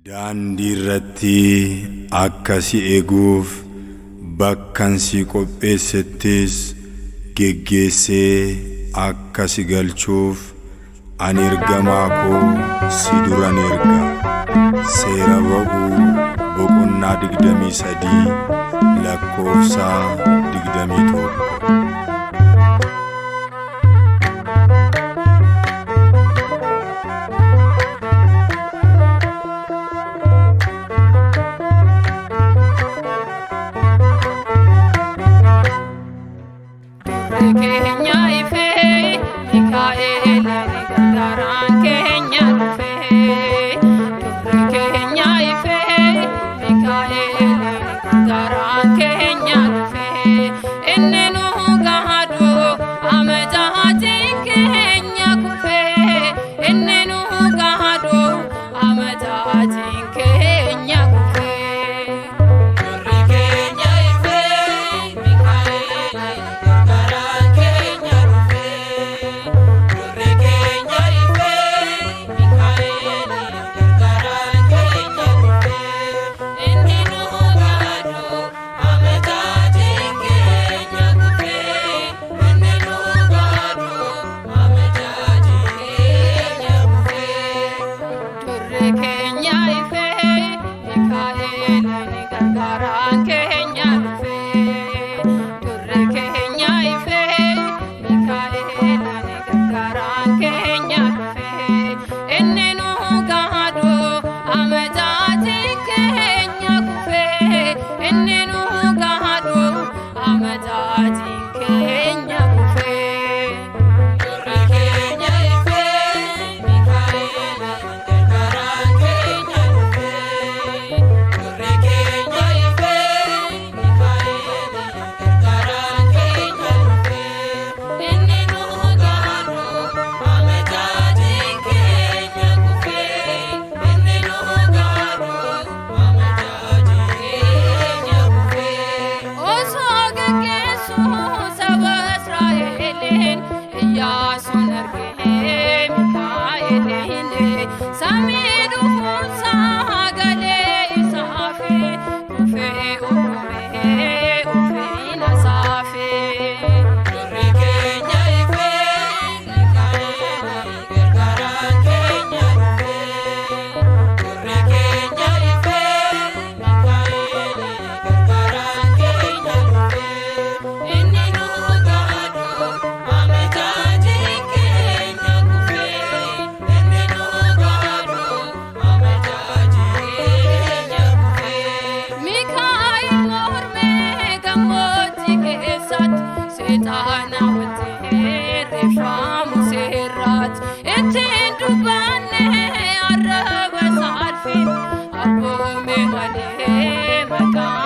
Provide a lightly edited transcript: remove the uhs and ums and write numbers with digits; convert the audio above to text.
Daandii irratti akka si eeguuf bakkan si qopheessettis geggeessee akka si galchuuf ani ergamaa koo si duran erga. Seera ba'uu boqonnaa 23 lakkoofsa 21. Keenya ifee Mikaa'el gargaaraan keenya dhufee. Durri keenya ifee Mikaa'el gargaaraan keenya dhufee. Inni nu gaadhu amataatiin keenya kufee. Inni nu gaadhu amataatiin keenya kufee. Durri keenya ifee Mikaa'el gargaaraan keenya dhufee. Durri keenya ifee Mikaa'el gargaaraan keenya dhufee. Inni nu gaadhu amataatiin keenya kufee. Inni nu gaadhu amataatiin keenya kufee. Durri keenya ifee Mikaa'el gargaaraan keenya dhufee. Durri keenya ifee Mikaa'el gargaaraan keenya dhufee. Inni nu gaadhu amataatiin keenya kufee. Inni nu gaadhu amataatiin keenya kufee. Durri keenya ifee Mikaa'el gargaaraan keenya dhufee. Durri keenya ifee Mikaa'el gargaaraan keenya dhufee. Inni nu gaadhu amataatiin keenya kufee. Inni nu gaadhu amataatiin keenya kufee. Osoo gaggeessuu saba Israa'eliin Iyyaasuun argee Mikaa'eliin samii dhufuunsaa galee isaafi kufee uumamee ulfina isaafi. Durri keenya ifee Mikaa'el gargaaraan keenya dhufee. Durri keenya ifee Mikaa'el gargaaraan keenya dhufee. Inni nu gaadhu amataatiin keenya kufee. Inni nu gaadhu amataatiin keenya kufee. Mikaa'el mormee gammoojjii keessatti seexana wajjin reeffamu seerraatti ittiin dubbanne arraba saalfii abboome malee maqaa.